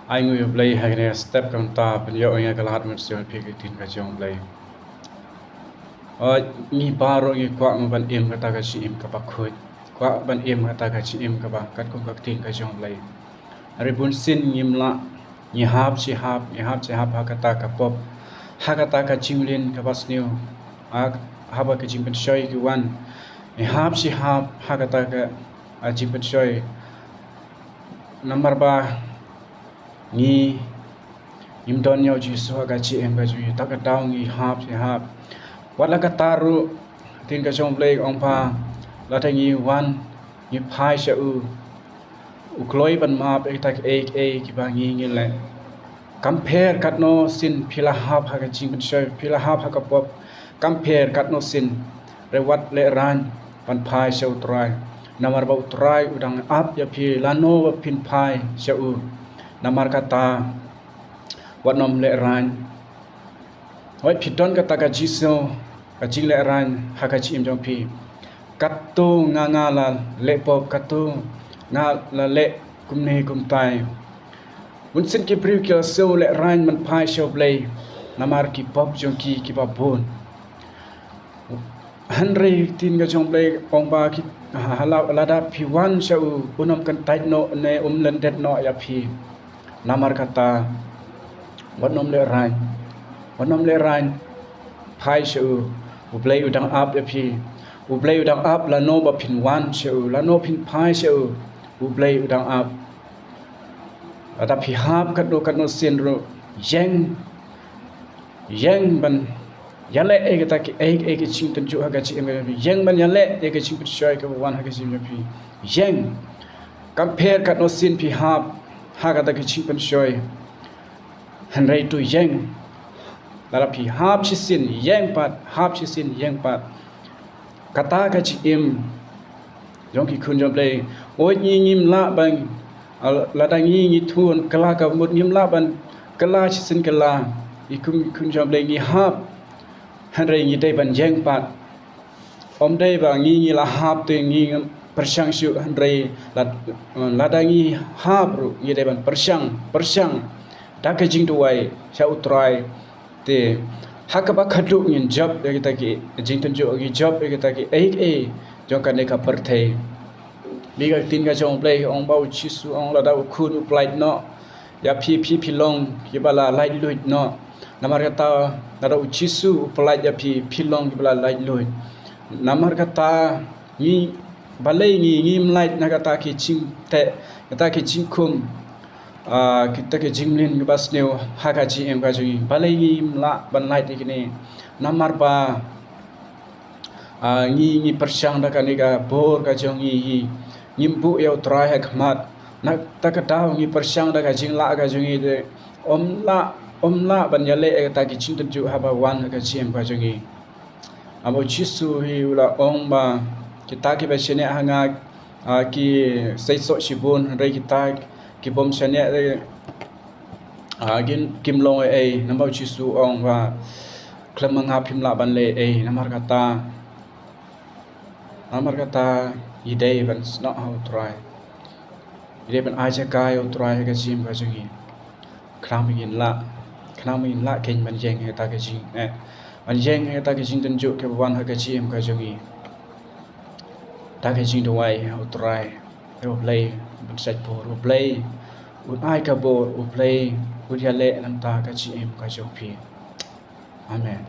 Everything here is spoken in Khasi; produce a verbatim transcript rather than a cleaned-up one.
Ai nguh ïa u Blei ha kane ka step kaba mynta ban ïoh ïa ka lad mynsiem phi ka ktien ka jong u Blei. Oi, ngi baroh ngi kwah ban im kata ka jingim kaba khuid. Kwah ban im kata ka jingim kaba katkum ka ktien ka jong u Blei. Hynrei bunsien ngim lah, ngi hap shi hap, ngi hap shi hap ha kata ka pop, ha kata ka jingmlien kaba sniew, ha, haba ka jingpynshoi ki wan. Ngi hap shi hap ha kata ka, ah, jingpynshoi. Namar ba ngi, ngim don ïa u Jisu ha ka jingim ka jong ngi, ta ka daw ngi hap shi hap. Wat la kata ruh, ktien ka jong u Blei ka ong ba lada ngi wan, ngi phai sha u, u kloi ban map ïa kita kiei kiei kiba ngi ngi leh. Kam pher katno sien phi la hap ha ka jingpynshoi, phi la hap ha ka pop, kam pher katno sien. Hynrei wat lehraiñ ban phai sha u Trai. Namar ba u Trai u dang ap ïa phi lano ba phin phai sha u. Namar kata, wat nym lehraiñ. Hooid, phi don kata ka jingsngew, ka jinglehraiñ ha ka jingim jong phi. Katto nga, nga la leh pop, katto nga la leh kumne kumtai. Bunsien ki briew ki la sngew lehraiñ ban phai sha u Blei namar ki pop jong ki kiba bun. Hynrei ktien ka jong u Blei ong ba ki, ha, ha, la, lada phi wan sha u, un ym kyntait noh ne um lyndet noh ïa phi. Namar kata, wat nym lehraiñ, wat nym lehraiñ. Phai sha u, u Blei u dang ap ïa phi. U Blei u dang ap lano ba phin wan sha u, lano phin phai sha u, u Blei u dang ap. Lada phi hap katno katno sien ruh, ïeng, ïeng ban ïaleh ïa kita kiei kiei ki jingtynjuh ha ka jingim, ïeng ban ïaleh ïa ka jingpynshoi kaba wan ha ka jingim jong phi. Ïeng. Kam pher katno sien phi hap ha kata ka jingpynshoi. Hynrei to ïeng. Lada phi hap shisien, ïeng pat, hap shisien, ïeng pat. Kata ka jingim jong ki khun jong u Blei. Oi, ngi ngim lah ban, ah, lada ngi ngi thun kylla ka mut, ngim lah ban kylla shisien kylla. Ki khun, khun jong u Blei ngi hap. Hynrei ngi dei ban ïeng pat. Ym dei ba ngi ngi la hap te ngi pyrshang shuh, hynrei lad-, lada ngi hap ruh ngi dei ban pyrshang, pyrshang da ka jingduwai sha u Trai. Te ha kaba khadduh ngin jop ïa kita ki jingtynjuh, ngin jop ïa kita kiei kiei jong kane ka pyrthei. Bad ka ktien ka jong u Blei ong ba u Jisu ong lada u khun u pyllait noh ïa phi, phi phi long kiba la laitluid noh. Namar kata lada u Jisu u pyllait ïa phi, phi long kiba la laitluid. Namar kata ngi, balei ngi ngim lait na kata ki jingteh, kata ki jingkhum, ah, kita ki jingmlien kiba sniew ha ka jingim ka jong ngi? Balei ngim lah ban lait ïa kine? Namar ba, ah, ngi ngi pyrshang da kane ka bor ka jong ngi, ngi ngim buh ïa u Trai ha khmat. Na kata ka daw ngi pyrshang da ka jinglah ka jong ngi te ym lah, ym lah ban ïaleh ïa kita ki jingtynjuh haba wan ha ka jingim ka jong ngi. Namar u Jisu hi u la ong ba kita kiba shaniah ha nga, ah, ki seisoh shibun, hynrei kita ki bym shaniah, ah, kin, kim long ei ei. Namar u Jisu u ong ba khlem ma nga phim lah ban leh ei. Namar kata, namar kata ngi dei ban snoh ha u Trai. Ngi dei ban ai jaka ïa u Trai ha ka jingim ka jong ngi. Khnang ba ngin lah, khnang ba ngin lah kein ban ïeng ha kata ka jing, eh, ban ïeng ha kata ka jingtynjuh kaba wan ha ka jingim ka jong ngi. Da ka jingduwai ha u Trai, ïa u Blei ban shait bor, u Blei un ai ka bor, u Blei un ïaleh na ka bynta ka jingim ka jong phi. Amen.